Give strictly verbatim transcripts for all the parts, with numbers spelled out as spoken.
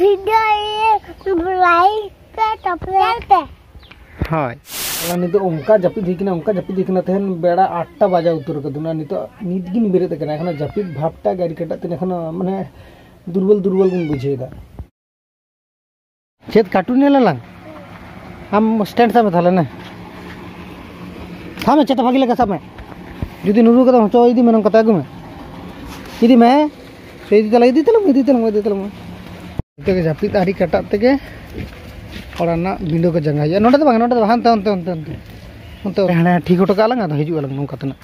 Video like ᱯᱮ, subscribe ᱯᱮ᱾ ᱦᱳᱭ᱾ ᱟᱨ ᱱᱤᱛᱚᱜ ᱚᱱᱠᱟ ᱡᱟᱹᱯᱤᱫ ᱦᱩᱭ ᱠᱟᱱᱟ, ᱚᱱᱠᱟ ᱡᱟᱹᱯᱤᱫ ᱦᱩᱭ ᱠᱟᱱᱟ, ᱛᱮᱦᱮᱧ ᱵᱮᱲᱟ ᱟᱴ ᱴᱟ ᱵᱟᱡᱟᱣ ᱩᱛᱟᱹᱨ ᱠᱟᱫᱟ᱾ ᱱᱤᱛᱚᱜ ᱱᱤᱛ ᱜᱤᱧ ᱵᱮᱨᱮᱫ ᱟᱠᱟᱱᱟ, ᱮᱠᱷᱚᱱᱳ ᱡᱟᱹᱯᱤᱫ ᱵᱷᱟᱵᱽᱴᱟ ᱜᱮ ᱟᱹᱣᱨᱤ ᱠᱟᱴᱟᱜ ᱛᱤᱧᱟᱹ, ᱮᱠᱷᱚᱱᱳ ᱢᱟᱱᱮ ᱫᱩᱨᱵᱚᱞ ᱫᱩᱨᱵᱚᱞ ᱜᱤᱧ ᱵᱩᱡᱷᱟᱹᱣ ᱮᱫᱟ᱾ ᱪᱮᱫ ᱠᱟᱨᱴᱩᱱ ᱧᱮᱞ ᱟᱞᱟᱝ? ᱟᱢ ᱥᱴᱮᱱᱰ ᱥᱟᱵ ᱢᱮ ᱛᱟᱦᱞᱮ ᱱᱮ᱾ ᱥᱟᱵ ᱢᱮ, ᱪᱮᱫ ᱵᱷᱟᱜᱤ ᱞᱮᱠᱟ ᱥᱟᱵ ᱢᱮ᱾ ᱡᱩᱫᱤ ᱱᱩᱨᱩ ᱠᱟᱫᱟᱢ, ᱦᱚᱪᱚ ᱤᱫᱤ ᱢᱮ, ᱱᱚᱝᱠᱟ ᱛᱮ ᱟᱹᱜᱩ ᱢᱮ᱾ ᱤᱫᱤ ᱢᱮ᱾ ᱥᱮ ᱤᱫᱤ ᱛᱟᱞᱟᱝ, ᱤᱫᱤ ᱛᱟᱞᱟᱝ ᱢᱮ, ᱤᱫᱤ ᱛᱟᱞᱟᱝ ᱢᱮ, ᱤᱫᱤ ᱛᱟᱞᱟᱝ ᱢᱮ᱾ ᱱᱤᱛᱚᱜ ᱜᱮ ᱡᱟᱹᱯᱤᱫ ᱟᱹᱣᱨᱤ ᱠᱟᱴᱟᱜ ᱛᱮᱜᱮ ᱚᱲᱟᱜ ᱨᱮᱱᱟᱜ ᱵᱤᱸᱰᱟᱹ ᱠᱚ ᱡᱟᱸᱜᱟ ᱦᱩᱭᱩᱜᱼᱟ᱾ ᱱᱚᱸᱰᱮ ᱫᱚ ᱵᱟᱝ, ᱱᱚᱸᱰᱮ ᱫᱚ ᱵᱟᱝ, ᱦᱟᱱᱛᱮ, ᱦᱟᱱᱛᱮ, ᱦᱟᱱᱛᱮ, ᱦᱟᱱᱛᱮ᱾ ᱚᱱᱛᱮ ᱦᱟᱱᱮ ᱴᱷᱤᱠ ᱦᱚᱴᱚ ᱠᱟᱜ ᱞᱟᱝ, ᱟᱫᱚ ᱦᱤᱡᱩᱜ ᱟᱞᱟᱝ ᱱᱚᱝᱠᱟ ᱛᱮᱱᱟᱜ᱾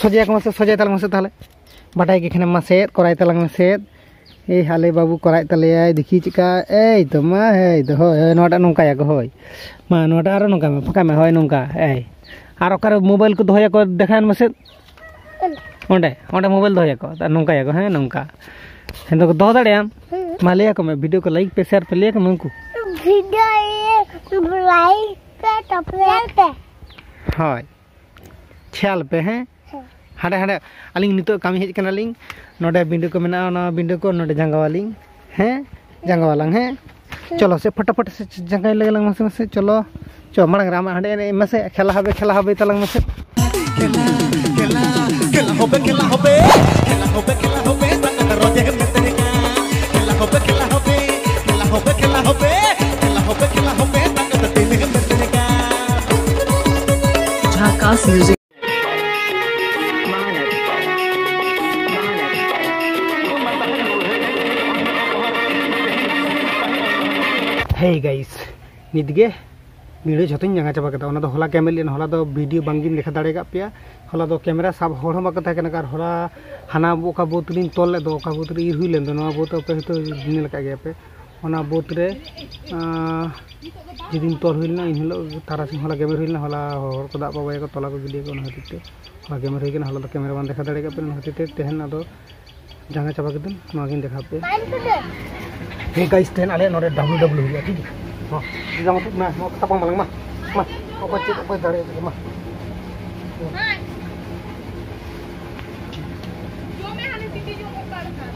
ᱥᱚᱡᱷᱮᱭᱟᱠᱚ ᱢᱟᱥᱮ, ᱥᱚᱡᱷᱮ ᱛᱟᱞᱟᱝ ᱢᱟᱥᱮ ᱛᱟᱦᱞᱮ᱾ ᱵᱟᱰᱟᱭ ᱜᱮ ᱠᱷᱟᱱᱮᱢ ᱢᱟᱥᱮ, ᱠᱚᱨᱟᱭ ᱛᱟᱞᱟᱝ ᱢᱮᱥᱮ᱾ ᱮᱭ ᱦᱟᱞᱮ ᱵᱟᱹᱵᱩ ᱠᱚᱨᱟᱭᱮᱫ ᱛᱟᱞᱮᱭᱟᱭ, ᱫᱮᱠᱷᱤ ᱪᱮᱫᱠᱟ᱾ ᱮᱭ ᱛᱚ ᱢᱟ, ᱮᱭ ᱫᱚ, ᱦᱳᱭ, ᱦᱳᱭ, ᱱᱚᱣᱟᱴᱟᱜ ᱱᱚᱝᱠᱟᱭᱟᱠᱚ, ᱦᱳᱭ᱾ ᱢᱟ, ᱱᱚᱣᱟᱴᱟᱜ ᱟᱨᱚ ᱱᱚᱝᱠᱟᱭ ᱢᱮ, ᱯᱷᱟᱸᱠᱟᱭ ᱢᱮ, ᱦᱳᱭ, ᱱᱚᱝᱠᱟ, ᱮᱭ᱾ ᱟᱨ ᱚᱠᱟᱨᱮ ᱢᱳᱵᱟᱭᱤᱞ ᱠᱚ ᱫᱚᱦᱚᱭᱟᱠᱚ, ᱫᱮᱠᱷᱟᱭᱟᱱ ᱢᱮᱥᱮ᱾ ᱚᱸᱰᱮ, ᱚᱸᱰᱮ ᱢᱳᱵᱟᱭᱤᱞ ᱫᱚᱦᱚᱭᱟᱠᱚ, ᱟᱨ ᱱᱚᱝᱠᱟᱭᱟᱠᱚ, ᱦᱮᱸ, ᱱᱚᱝᱠᱟ᱾ ᱦᱮᱸ, ᱫᱚᱦᱚ ᱫᱟᱲᱮᱭᱟᱜ ᱟᱢ? ᱦᱮᱸ᱾ ᱢᱟ, ᱞᱟᱹᱭᱟᱠᱚ ᱢᱮ, ᱵᱷᱤᱰᱤᱭᱳ ᱠᱚ ᱞᱟᱭᱤᱠ ᱯᱮ, ᱥᱮᱭᱟᱨ ᱯᱮ, ᱞᱟᱹᱭᱟᱠᱚ ᱢᱮ ᱩᱱᱠᱩ᱾ ᱵᱷᱤᱰᱤᱭᱳ ᱞᱟᱭᱤᱠ ᱯᱮ, ᱥᱟᱵᱥᱠᱨᱟᱭᱤᱵ ᱯᱮ᱾ ᱦᱳᱭ, ᱠᱷᱮᱭᱟᱞ ᱯᱮ, ᱦᱮᱸ᱾ ᱦᱮᱸ᱾ ᱦᱟᱸᱰᱮ, ᱦᱟᱸᱰᱮ, ᱟᱹᱞᱤᱧ ᱱᱤᱛᱚᱜ ᱠᱟᱹᱢᱤ ᱦᱮᱡ ᱠᱟᱱᱟᱞᱤᱧ, ᱱᱚᱰᱮ ᱵᱤᱸᱰᱟᱹ ᱠᱚ ᱢᱮᱱᱟᱜᱼᱟ, ᱚᱱᱟ ᱵᱤᱸᱰᱟᱹ ᱠᱚ ᱱᱚᱰᱮ ᱡᱟᱸᱜᱟᱣᱟᱞᱤᱧ, ᱦᱮᱸ, ᱡᱟᱸᱜᱟᱣᱟᱞᱟᱝ, ᱦᱮᱸ᱾ ᱪᱚᱞᱚ ᱥᱮ, ᱯᱷᱚᱴᱟᱯᱷᱚᱴ ᱥᱮ ᱡᱟᱸᱜᱟᱭ ᱞᱟᱹᱭ ᱞᱟᱝ ᱢᱟᱥᱮ, ᱢᱟᱥᱮ, ᱪᱚᱞᱚ᱾ ᱪᱚ, ᱢᱟᱲᱟᱝ ᱨᱮ ᱟᱢᱟᱜ ᱦᱟᱸᱰᱮ ᱮᱱᱮᱡ ᱢᱮᱥᱮ, ᱠᱷᱮᱞᱟ ᱦᱚᱵᱮ, ᱠᱷᱮᱞᱟ ᱦᱚᱵᱮ ᱛᱟᱞᱟᱝ ᱢᱮᱥᱮ᱾ ᱠᱷᱮᱞᱟ, ᱠᱷᱮᱞᱟ, ᱠᱷᱮᱞᱟ ᱦᱚᱵᱮ, ᱠᱷᱮᱞᱟ ᱦᱚᱵᱮ, ᱠᱷᱮᱞᱟ ᱦᱚᱵᱮ, ᱠᱷᱮᱞᱟ ᱦᱚᱵᱮ, ᱛᱟᱠᱟ ᱨᱚᱡᱮ ᱢᱮᱥᱮ ᱠᱟ᱾ ᱠᱷᱮᱞᱟ ᱦᱚᱵᱮ, ᱠᱷᱮᱞᱟ ᱦᱚᱵᱮ, ᱠᱷᱮᱞᱟ ᱦᱚᱵᱮ, ᱠᱷᱮᱞᱟ ᱦᱚᱵᱮ, ᱠᱷᱮᱞᱟ ᱦᱚᱵᱮ, ᱠᱷᱮᱞᱟ ᱦᱚᱵᱮ, ᱛᱟᱠᱟ ᱛᱮ ᱢᱮᱥᱮ ᱠᱟ᱾ ᱡᱷᱟᱠᱟᱥ ᱢᱤᱭᱩᱡᱤᱠ᱾ Hey guys, ᱱᱤᱛᱜᱮ ᱵᱤᱸᱰᱟᱹ ᱡᱷᱚᱛᱚᱧ ᱡᱟᱸᱜᱟ ᱪᱟᱵᱟ ᱠᱮᱫᱟ᱾ ᱚᱱᱟ ᱫᱚ ᱦᱚᱞᱟ ᱠᱮᱢᱮᱨᱟ ᱞᱮᱫ, ᱦᱚᱞᱟ ᱫᱚ ᱵᱷᱤᱰᱤᱭᱳ ᱵᱟᱝᱜᱤᱧ ᱫᱮᱠᱷᱟ ᱫᱟᱲᱮ ᱟᱠᱟᱫ ᱯᱮᱭᱟ᱾ ᱦᱚᱞᱟ ᱫᱚ ᱠᱮᱢᱮᱨᱟ ᱥᱟᱵ ᱦᱚᱲ ᱦᱚᱸ ᱵᱟᱠᱚ ᱛᱟᱦᱮᱸ ᱠᱟᱱᱟ, ᱟᱨ ᱦᱚᱞᱟ ᱦᱟᱱᱟ ᱚᱠᱟ ᱵᱟᱹᱫᱽ ᱨᱤᱧ ᱛᱚᱞ ᱞᱮᱫ ᱫᱚ, ᱚᱠᱟ ᱵᱟᱹᱫᱽ ᱨᱮ ᱤᱨ ᱦᱩᱭ ᱞᱮᱱ ᱫᱚ, ᱱᱚᱣᱟ ᱵᱟᱹᱫᱽ ᱟᱯᱮ ᱦᱚᱭᱛᱳ ᱧᱮᱞ ᱟᱠᱟᱫ ᱜᱮᱭᱟ ᱯᱮ᱾ ᱚᱱᱟ ᱵᱟᱹᱫᱽ ᱨᱮ, ᱟᱸ, ᱡᱮᱫᱤᱱ ᱛᱚᱞ ᱦᱩᱭ ᱞᱮᱱᱟ, ᱤᱱ ᱦᱤᱞᱳᱜ ᱛᱟᱨᱟᱥᱤᱧ ᱦᱚᱞᱟ ᱜᱮᱢᱮᱨ ᱦᱩᱭ ᱞᱮᱱᱟ᱾ ᱦᱚᱞᱟ ᱦᱚᱲ ᱠᱚ ᱫᱟᱜ ᱵᱟᱵᱟᱭᱟᱠᱚ ᱛᱚᱞᱟ ᱠᱚ ᱜᱤᱰᱤᱭᱟᱠᱚ, ᱚᱱᱟ ᱠᱷᱟᱹᱛᱤᱨ ᱛᱮ ᱦᱚᱞᱟ ᱜᱮᱢᱮᱨ ᱦᱩᱭ ᱠᱟᱱᱟ᱾ ᱦᱚᱞᱟ ᱫᱚ ᱠᱮᱢᱮᱨᱟ ᱵᱟᱝ ᱫᱮᱠᱷᱟᱣ ᱫᱟᱲᱮ ᱟᱠᱟᱫ ᱯᱮ, ᱚᱱᱟ ᱠᱷᱟᱹᱛᱤᱨ ᱛᱮ ᱛᱮᱦᱮᱧ ᱟᱫᱚ ᱡᱟᱸᱜᱟ ᱪᱟᱵᱟ ᱠᱮᱫᱟᱹᱧ, ᱱᱚᱣᱟ ᱜᱤᱧ ᱫᱮᱠᱷᱟᱣ ᱯᱮᱭᱟ᱾ ᱦᱮᱸ ᱜᱟᱭᱤᱥ, ᱛᱮᱦᱮᱧ ᱟᱞᱮ ᱱᱚᱰᱮ ᱰᱟᱵᱞᱩ ᱰᱟᱵᱞᱩ ᱦᱩᱭᱩᱜᱼᱟ, ᱴᱷᱤᱠ ᱜᱮᱭᱟ? ᱢᱟ, ᱡᱟᱸᱜᱟ ᱛᱩᱫ ᱢᱮ, ᱱᱚᱣᱟ ᱛᱟᱯᱟᱢ ᱟᱞᱟᱝ, ᱢᱟ, ᱢᱟ, ᱚᱠᱚᱭ ᱪᱮᱫ, ᱚᱠᱚᱭ ᱫᱟᱲᱮᱭᱟᱜ ᱛᱮᱜᱮ, ᱢᱟ᱾ ᱡᱚᱢᱮ ᱦᱟᱱᱮ ᱛᱤᱠᱤ ᱡᱚᱢ ᱚᱠᱟ ᱞᱮᱠᱟ?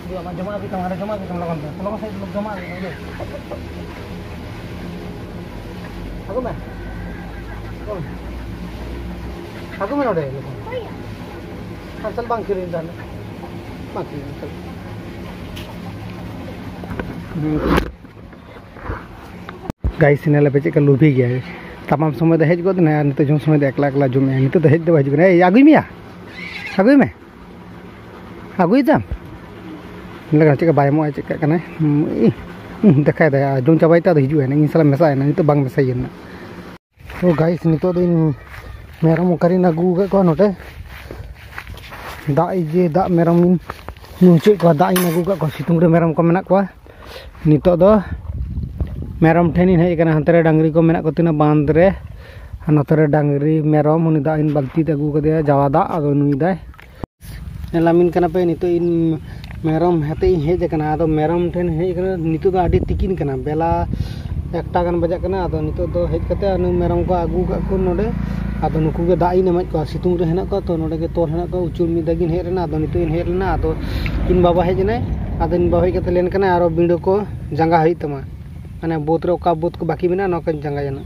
ᱡᱚᱢᱟᱜ, ᱡᱚᱢᱟᱜ ᱟᱹᱜᱩᱭ ᱛᱟᱢᱟ, ᱟᱨ ᱡᱚᱢᱟᱜ ᱟᱹᱜᱩᱭ ᱛᱟᱢᱟ, ᱞᱚᱜᱚᱱ ᱛᱮ, ᱞᱚᱜᱚᱱ ᱥᱟᱺᱦᱤᱡ ᱡᱚᱢᱟᱜ ᱟᱹᱜᱩᱭ ᱛᱟᱢᱟ, ᱤᱭᱟᱹ᱾ ᱟᱹᱜᱩ ᱢᱮ᱾ ᱟᱹᱜᱩ ᱢᱮ᱾ ᱟᱹᱜᱩ ᱢᱮ ᱱᱚᱰᱮ, ᱞᱚᱜᱚᱱ᱾ ᱟᱨ ᱪᱟᱞ ᱵᱟᱝ ᱠᱤᱨᱤᱧ ᱛᱟᱦᱞᱮ᱾ ᱵᱟᱝ ᱠᱤᱨᱤᱧ, ᱪᱟᱞ᱾ ᱜᱟᱭᱥ, ᱧᱮᱞ ᱟᱯᱮ ᱪᱮᱫ ᱞᱮᱠᱟ ᱞᱩᱵᱷᱤ ᱜᱮᱭᱟᱭ᱾ ᱛᱟᱢᱟᱢ ᱥᱚᱢᱚᱭ ᱫᱚ ᱦᱮᱡ ᱜᱚᱫ ᱮᱱᱟᱭ ᱟᱨ ᱱᱤᱛᱚᱜ ᱡᱚᱢ ᱥᱚᱢᱚᱭ ᱫᱚ ᱮᱠᱞᱟ ᱮᱠᱞᱟ ᱡᱚᱢᱮᱜᱼᱟᱭ᱾ ᱱᱤᱛᱚᱜ ᱫᱚ ᱦᱮᱡ ᱫᱚ ᱵᱟᱭ ᱦᱤᱡᱩᱜ ᱠᱟᱱᱟ᱾ ᱮᱭ, ᱟᱹᱜᱩᱭ ᱢᱮᱭᱟ, ᱟᱹᱜᱩᱭ ᱢᱮ᱾ ᱟᱹᱜᱩᱭ ᱛᱟᱢ? ᱧᱮᱞ ᱞᱮ ᱠᱟᱱᱟ ᱪᱮᱫ ᱞᱮᱠᱟ ᱵᱟᱭ ᱮᱢᱚᱜᱼᱟ, ᱪᱮᱫ ᱞᱮᱠᱟ ᱠᱟᱱᱟᱭ᱾ ᱦᱩᱸ, ᱤᱦ, ᱩᱦ, ᱫᱮᱠᱷᱟᱭ ᱫᱟᱭ, ᱡᱚᱢ ᱪᱟᱵᱟᱭ ᱛᱮ ᱟᱫᱚ ᱦᱤᱡᱩᱜ ᱟᱭ ᱱᱟᱜ᱾ ᱤᱧ ᱥᱟᱞᱟᱜ ᱢᱮᱥᱟᱜ ᱟᱭ ᱱᱟᱜ, ᱱᱤᱛᱚᱜ ᱵᱟᱝ ᱢᱮᱥᱟᱭᱮᱱᱟ᱾ ᱛᱚ ᱜᱟᱭᱥ, ᱱᱤᱛᱚᱜ ᱫᱚ ᱤᱧ ᱢᱮᱨᱚᱢ ᱚᱠᱟᱨᱤᱧ ᱟᱹᱜᱩ ᱟᱠᱟᱫ ᱠᱚᱣᱟ ᱱᱚᱰᱮ᱾ ᱫᱟᱜ ᱤᱭᱟᱹ, ᱫᱟᱜ ᱢᱮᱨᱚᱢ ᱤᱧ ᱧᱩ ᱦᱚᱪᱚᱭᱮᱫ ᱠᱚᱣᱟ, ᱫᱟᱜ ᱤᱧ ᱟᱹᱜᱩ ᱟᱠᱟᱫ ᱠᱚᱣᱟ, ᱥᱤᱛᱩᱝ ᱨᱮ ᱢᱮᱨᱚᱢ ᱠᱚ ᱢᱮᱱᱟᱜ ᱠᱚᱣᱟ᱾ ᱱᱤᱛᱚᱜ ᱫᱚ ᱢᱮᱨᱚᱢ ᱴᱷᱮᱱ ᱤᱧ ᱦᱮᱡ ᱟᱠᱟᱱᱟ᱾ ᱦᱟᱱᱛᱮ ᱨᱮ ᱰᱟᱝᱨᱤ ᱠᱚ ᱢᱮᱱᱟᱜ ᱠᱚ ᱛᱤᱧᱟ ᱵᱟᱸᱫᱷ ᱨᱮ, ᱟᱨ ᱱᱚᱛᱮ ᱨᱮ ᱰᱟᱝᱨᱤ ᱢᱮᱨᱚᱢ, ᱩᱱᱤ ᱫᱟᱜ ᱤᱧ ᱵᱟᱹᱞᱛᱤ ᱛᱮ ᱟᱹᱜᱩ ᱟᱠᱟᱫᱮᱭᱟ, ᱡᱟᱣᱟ ᱫᱟᱜ, ᱟᱫᱚ ᱧᱩᱭᱮᱫᱟᱭ᱾ ᱧᱮᱞᱟᱢᱤᱱ ᱠᱟᱱᱟ ᱯᱮ, ᱱᱤᱛᱚᱜ ᱤᱧ ᱢᱮᱨᱚᱢ ᱦᱟᱛᱮ ᱤᱧ ᱦᱮᱡ ᱟᱠᱟᱱᱟ᱾ ᱟᱫᱚ ᱢᱮᱨᱚᱢ ᱴᱷᱮᱱ ᱦᱮᱡ ᱟᱠᱟᱱᱟ, ᱱᱤᱛᱚᱜ ᱫᱚ ᱟᱹᱰᱤ ᱛᱤᱠᱤᱱ ᱠᱟᱱᱟ, ᱵᱮᱞᱟ ᱮᱠᱴᱟ ᱜᱟᱱ ᱵᱟᱡᱟᱜ ᱠᱟᱱᱟ᱾ ᱟᱫᱚ ᱱᱤᱛᱚᱜ ᱫᱚ ᱦᱮᱡ ᱠᱟᱛᱮ ᱩᱱᱤ ᱢᱮᱨᱚᱢ ᱠᱚ ᱟᱹᱜᱩ ᱟᱠᱟᱫ ᱠᱚ ᱱᱚᱰᱮ᱾ ᱟᱫᱚ ᱱᱩᱠᱩ ᱜᱮ ᱫᱟᱜ ᱤᱧ ᱮᱢᱟᱫ ᱠᱚᱣᱟ, ᱥᱤᱛᱩᱝ ᱨᱮ ᱦᱮᱱᱟᱜ ᱠᱚᱣᱟ ᱛᱚ, ᱱᱚᱰᱮ ᱜᱮ ᱛᱚᱞ ᱦᱮᱱᱟᱜ ᱠᱚᱣᱟ᱾ ᱩᱪᱩᱲ ᱢᱤᱫ ᱫᱷᱟᱣ ᱜᱤᱧ ᱦᱮᱡ ᱞᱮᱱᱟ, ᱟᱫᱚ ᱱᱤᱛᱚᱜ ᱤᱧ ᱦᱮᱡ ᱞᱮᱱᱟ᱾ ᱟᱫᱚ ᱤᱧ ᱵᱟᱵᱟ ᱦᱮᱡ ᱮᱱᱟᱭ, ᱟᱫᱚ ᱤᱧ ᱵᱟᱵᱟ ᱦᱮᱡ ᱠᱟᱛᱮ ᱞᱟᱹᱭ ᱠᱟᱱᱟ, "ᱟᱨᱚ ᱵᱤᱸᱰᱟᱹ ᱠᱚ ᱡᱟᱸᱜᱟ ᱦᱩᱭᱩᱜ ᱛᱟᱢᱟ, ᱢᱟᱱᱮ ᱵᱟᱹᱫᱽ ᱨᱮ ᱚᱠᱟ ᱵᱟᱹᱫᱽ ᱠᱚ ᱵᱟᱹᱠᱤ ᱢᱮᱱᱟᱜᱼᱟ, ᱱᱚᱣᱟ ᱠᱚᱧ ᱡᱟᱸᱜᱟᱭᱟ ᱱᱟᱜ᱾"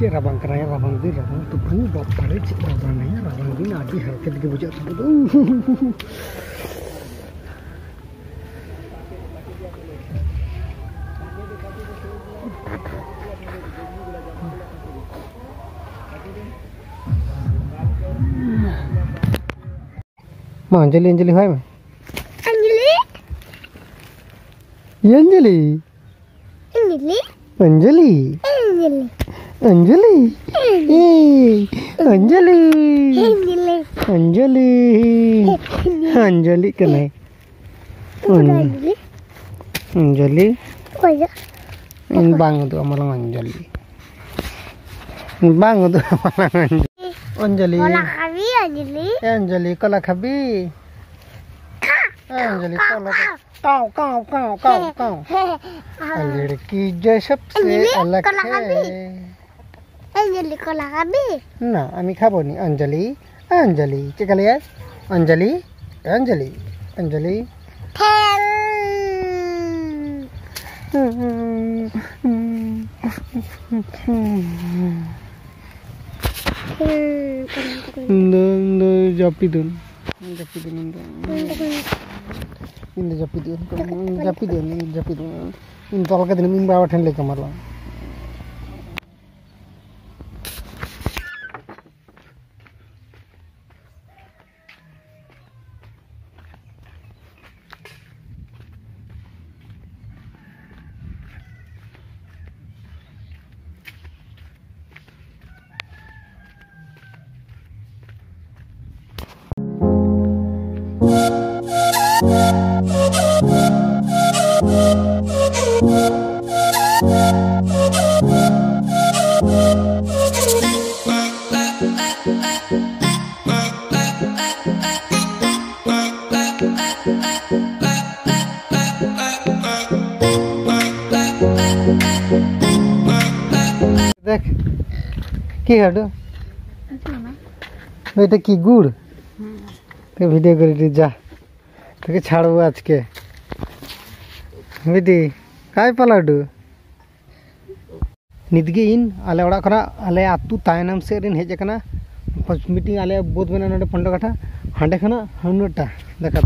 ᱨᱟᱵᱟᱝ ᱠᱟᱱᱟ, ᱨᱟᱵᱟᱝ ᱫᱤᱱ, ᱨᱟᱵᱟᱝ ᱛᱩᱯᱩᱱ, ᱵᱟᱯ ᱨᱮ ᱪᱮᱫ ᱨᱟᱵᱟᱝ ᱦᱮᱸ, ᱨᱟᱵᱟᱝ ᱫᱤᱱ ᱟᱹᱰᱤ ᱦᱟᱨᱠᱮᱛ ᱜᱮ ᱵᱩᱡᱷᱟᱹᱜ ᱛᱟᱵᱚᱱᱟ᱾ ᱢᱟ ᱚᱧᱡᱚᱞᱤ, ᱚᱧᱡᱚᱞᱤ ᱦᱚᱦᱚᱭ ᱢᱮ᱾ ᱚᱧᱡᱚᱞᱤ᱾ ᱚᱧᱡᱚᱞᱤ᱾ ᱚᱧᱡᱚᱞᱤ᱾ ᱚᱧᱡᱚᱞᱤ᱾ ᱚᱧᱡᱚᱞᱤ᱾ ᱚᱧᱡᱚᱞᱤ᱾ ᱚᱧᱡᱚᱞᱤ᱾ ᱮᱭ, ᱚᱧᱡᱚᱞᱤ᱾ ᱚᱧᱡᱚᱞᱤ᱾ ᱚᱧᱡᱚᱞᱤ᱾ ᱚᱧᱡᱚᱞᱤ ᱠᱟᱱᱟᱭ᱾ ᱚᱠᱚᱭ ᱫᱚ ᱚᱧᱡᱚᱞᱤ? ᱚᱧᱡᱚᱞᱤ᱾ ᱚᱠᱚᱭ ᱫᱚ? ᱤᱧ ᱵᱟᱝ ᱩᱫᱩᱜ ᱟᱢᱟᱞᱟᱝ ᱚᱧᱡᱚᱞᱤ᱾ ᱵᱟᱝ ᱩᱫᱩᱜ ᱟᱢᱟᱞᱟᱝ ᱚᱧᱡᱚᱞᱤ᱾ ᱚᱧᱡᱚᱞᱤ᱾ ᱠᱚᱞᱟ ᱠᱷᱟᱵᱤ ᱚᱧᱡᱚᱞᱤ? ᱮ ᱚᱧᱡᱚᱞᱤ, ᱠᱚᱞᱟ ᱠᱷᱟᱵᱤ? ᱮ ᱚᱧᱡᱚᱞᱤ, ᱠᱚᱞᱟ ᱠᱷᱟᱵᱤ? ᱠᱟᱣ, ᱠᱟᱣ, ᱠᱟᱣ, ᱠᱟᱣ, ᱠᱟᱣ। ᱦᱮᱸ, ᱦᱮᱸ। ᱞᱚᱲᱠᱤ ᱡᱚᱭ ᱥᱚᱵᱥᱮ ᱚᱧᱡᱚᱞᱤ, ᱟᱞᱟᱜᱽ ᱠᱚᱞᱟ ᱠᱷᱟᱵᱤ? ᱦᱮ। ᱚᱧᱡᱚᱞᱤ, ᱠᱚᱞᱟ ᱠᱷᱟᱵᱤ? না, আমি খাবো নি। অঞ্জলি, অঞ্জলি, কে কালিয়া? অঞ্জলি, অঞ্জলি, অঞ্জলি। ঠেল। হুম, হুম, হুম। ᱫᱚ, ᱫᱚ, ᱡᱟᱹᱯᱤᱫᱟᱹᱧ᱾ ᱡᱟᱹᱯᱤᱫᱟᱹᱧ ᱤᱧ ᱫᱚ᱾ ᱤᱧ ᱫᱚ ᱡᱟᱹᱯᱤᱫᱟᱹᱧ᱾ ᱤᱧ ᱫᱚ ᱡᱟᱹᱯᱤᱫᱟᱹᱧ᱾ ᱤᱧ ᱡᱟᱹᱯᱤᱫᱟᱹᱧ᱾ ᱤᱧ ᱛᱚᱞ ᱠᱟᱹᱫᱟᱹᱧ ᱤᱧ ᱵᱟᱵᱟ ᱴᱷᱮᱱ ᱞᱟᱹᱭ ᱠᱟᱢᱟᱞᱟᱝ᱾ দেখ, কি খাটু? এটা কি গুড়? তুই ভিডিও করে দিস, যা। তোকে ছাড়বো আজকে। বেটি, কাই পালাডু? ᱱᱤᱛᱜᱮ ᱤᱧ ᱟᱞᱮ ᱚᱲᱟᱜ ᱠᱷᱚᱱᱟᱜ ᱟᱞᱮ ᱟᱹᱛᱩ ᱛᱟᱭᱱᱚᱢ ᱥᱮᱫ ᱨᱤᱧ ᱦᱮᱡ ᱟᱠᱟᱱᱟ᱾ ᱢᱤᱫᱴᱤᱡ ᱟᱞᱮᱭᱟᱜ ᱵᱟᱹᱫᱽ ᱢᱮᱱᱟᱜᱼᱟ ᱱᱚᱰᱮ ᱯᱚᱱᱰᱚ ᱠᱟᱴᱷᱟ, ᱦᱟᱸᱰᱮ ᱠᱷᱚᱱᱟᱜ ᱦᱟᱹᱱᱟᱹᱴᱟ ᱫᱮᱠᱷᱟ᱾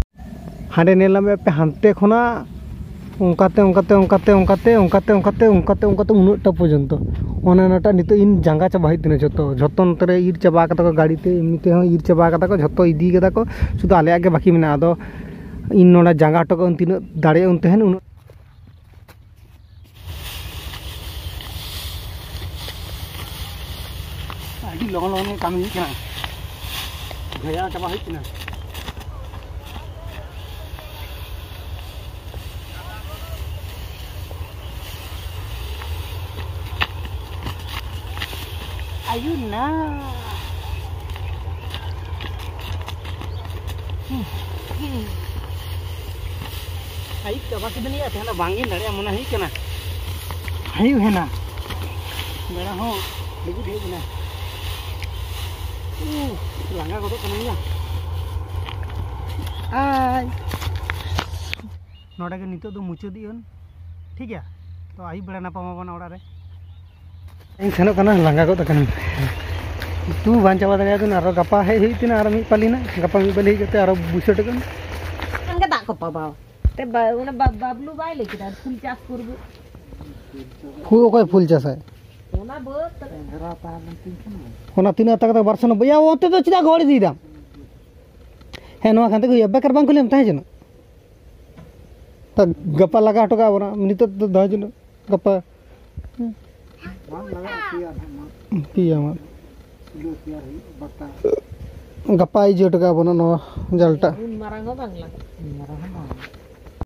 ᱦᱟᱸᱰᱮ ᱧᱮᱞ ᱧᱟᱢᱮᱫ ᱯᱮ ᱦᱟᱱᱛᱮ ᱠᱷᱚᱱᱟᱜ ᱚᱱᱠᱟᱛᱮ ᱚᱱᱠᱟᱛᱮ ᱚᱱᱠᱟᱛᱮ ᱚᱱᱠᱟᱛᱮ ᱚᱱᱠᱟᱛᱮ ᱚᱱᱠᱟᱛᱮ ᱚᱱᱠᱟᱛᱮ ᱩᱱᱟᱹᱜᱴᱟ ᱯᱚᱨᱡᱚᱱᱛᱚ᱾ ᱚᱱᱮ ᱚᱱᱟᱴᱟᱜ ᱱᱤᱛᱚᱜ ᱤᱧ ᱡᱟᱸᱜᱟ ᱪᱟᱵᱟ ᱦᱩᱭᱩᱜ ᱛᱤᱧᱟᱹ ᱡᱷᱚᱛᱚ, ᱡᱷᱚᱛᱚ ᱱᱚᱛᱮ ᱨᱮ ᱤᱨ ᱪᱟᱵᱟ ᱠᱟᱫᱟ ᱠᱚ ᱜᱟᱹᱰᱤ ᱛᱮ, ᱮᱢᱱᱤ ᱛᱮᱦᱚᱸ ᱤᱨ ᱪᱟᱵᱟ ᱠᱟᱫᱟ ᱠᱚ, ᱡᱷᱚᱛᱚ ᱤᱫᱤ ᱠᱟᱫᱟ ᱠᱚ, ᱥᱩᱫᱷᱩ ᱟᱞᱮᱭᱟᱜ ᱜᱮ ᱵᱟᱹᱠᱤ ᱢᱮᱱᱟᱜᱼᱟ᱾ ᱟᱫᱚ ᱤᱧ ᱱᱚᱰᱮ ᱡᱟᱸᱜᱟ ᱦᱚᱴᱚ ᱠᱟᱜ ᱟᱹᱧ, ᱛᱤᱱᱟᱹᱜ ᱫᱟᱲᱮᱭᱟᱜ ᱟᱹᱧ ᱛᱟᱦᱮᱱ ᱩᱱᱟᱹᱜ᱾ ᱟᱹᱰᱤ ᱞᱚᱜᱚᱱ ᱞᱚᱜᱚᱱ ᱜᱮ ᱠᱟᱹᱢᱤ ᱦᱩᱭᱩᱜ ᱠᱟᱱᱟ, ᱵᱷᱮᱡᱟ ᱪᱟᱵᱟ ᱦᱩᱭᱩᱜ ᱠᱟᱱᱟ᱾ ᱟᱭᱩ ᱱᱟ᱾ ᱟᱭᱩᱵ ᱪᱟᱵᱟ ᱠᱮᱫᱟᱞᱤᱧ, ᱛᱮᱦᱮᱧ ᱫᱚ ᱵᱟᱝ ᱜᱤᱧ ᱫᱟᱲᱮᱭᱟᱜᱼᱟ ᱢᱚᱱᱮ ᱦᱩᱭᱩᱜ ᱠᱟᱱᱟ᱾ ᱟᱭᱩᱵ ᱦᱮᱱᱟ, ᱵᱮᱲᱟ ᱦᱚᱸ ᱰᱩᱵᱩᱡ ᱦᱮᱡ ᱮᱱᱟ᱾ ᱩᱦ, ᱞᱟᱸᱜᱟ ᱜᱚᱫᱚᱜ ᱠᱟᱱᱟ ᱭᱟ᱾ ᱟᱭ᱾ ᱱᱚᱰᱮ ᱜᱮ ᱱᱤᱛᱚᱜ ᱫᱚ ᱢᱩᱪᱟᱹᱫ ᱤᱭᱟᱹ, ᱴᱷᱤᱠ ᱜᱮᱭᱟ? ᱛᱚ ᱟᱹᱭᱩᱵ ᱵᱮᱲᱟ ᱧᱟᱯᱟᱢ ᱟᱵᱚᱱ ᱚᱲᱟᱜ ᱨᱮ᱾ ᱤᱧ ᱥᱮᱱᱚᱜ ᱠᱟᱱᱟ, ᱞᱟᱸᱜᱟ ᱜᱚᱫ ᱟᱠᱟᱱᱟᱹᱧ᱾ ᱛᱩ ᱵᱟᱝ ᱪᱟᱵᱟ ᱫᱟᱲᱮᱭᱟᱫᱟᱹᱧ, ᱟᱨᱚ ᱜᱟᱯᱟ ᱦᱮᱡ ᱦᱩᱭᱩᱜ ᱛᱤᱧᱟᱹ, ᱟᱨᱚ ᱢᱤᱫ ᱯᱟᱹᱞᱤ ᱱᱟᱜ, ᱜᱟᱯᱟ ᱢᱤᱫ ᱯᱟᱹᱞᱤ ᱦᱮᱡ ᱠᱟᱛᱮ ᱟᱨᱚ ᱵᱩᱥᱟᱹᱴ ᱠᱟᱱᱟ᱾ ᱚᱱᱠᱟ ᱫᱟᱜ ᱠᱚ ᱯᱟᱵᱟᱣ᱾ ᱛᱮ ᱵᱟ-, ᱚᱱᱟ ᱵᱟ-, ᱵᱟᱵᱞᱩ ᱵᱟᱭ ᱞᱟᱹᱭ ᱠᱮᱫᱟ ᱯᱷᱩᱞ ᱪᱟᱥ ᱠᱚᱨᱵᱚ? ᱯᱷᱩᱞ ᱚᱠᱚᱭ ᱯᱷᱩᱞ ᱪᱟᱥᱟᱭ? ᱚᱱᱟ ᱵᱟᱹᱫᱽ ᱛᱟᱞᱮ᱾ ᱚᱱᱟ ᱛᱤᱱᱟᱹᱜ ᱦᱟᱛᱟᱣ ᱠᱟᱛᱮ ᱵᱟᱨᱥᱚ ᱱᱚᱵᱵᱳᱭ? ᱭᱟ, ᱚᱱᱛᱮ ᱫᱚ ᱪᱮᱫᱟᱜ ᱜᱚᱲ ᱤᱫᱤᱭᱮᱫᱟᱢ? ᱦᱮᱸ, ᱱᱚᱣᱟ ᱠᱷᱟᱱ ᱛᱮᱜᱮ ᱦᱩᱭᱩᱜᱼᱟ᱾ ᱵᱮᱠᱟᱨ ᱵᱟᱝ ᱠᱷᱟᱹᱞᱤᱢ ᱛᱟᱦᱮᱸ ᱦᱚᱪᱚᱱᱚᱜ᱾ ᱛᱟ ᱜᱟᱯᱟ ᱞᱟᱜᱟ ᱦᱚᱴᱚ ᱠᱟᱜ ᱵᱚᱱᱟ, ᱱᱤᱛᱚᱜ ᱫᱚ ᱫᱚᱦᱚ ᱦᱚᱪᱚᱱᱚᱜ᱾ ᱜᱟᱯᱟ᱾ ᱵᱟᱝ ᱞᱟᱜᱟᱜᱼᱟ, ᱯᱮᱭᱟ ᱱᱟᱦᱟᱜ ᱢᱟ᱾ ᱯᱮᱭᱟ ᱢᱟ᱾ ᱥᱩᱞᱟᱹ ᱛᱮᱭᱟᱨ ᱦᱩᱭᱩᱜᱼᱟ, ᱵᱟᱛᱟ᱾ ᱜᱟᱯᱟ ᱤᱭᱟᱹ ᱦᱚᱴᱚ ᱠᱟᱜ ᱵᱚᱱᱟ ᱱᱚᱣᱟ ᱡᱟᱞᱴᱟ᱾ ᱩᱱ ᱢᱟᱨᱟᱝ ᱦᱚᱸ ᱵᱟᱝ ᱞᱟᱜᱟᱜᱼᱟ᱾ ᱩᱱ ᱢᱟᱨᱟᱝ ᱦᱚᱸ ᱵᱟᱝ᱾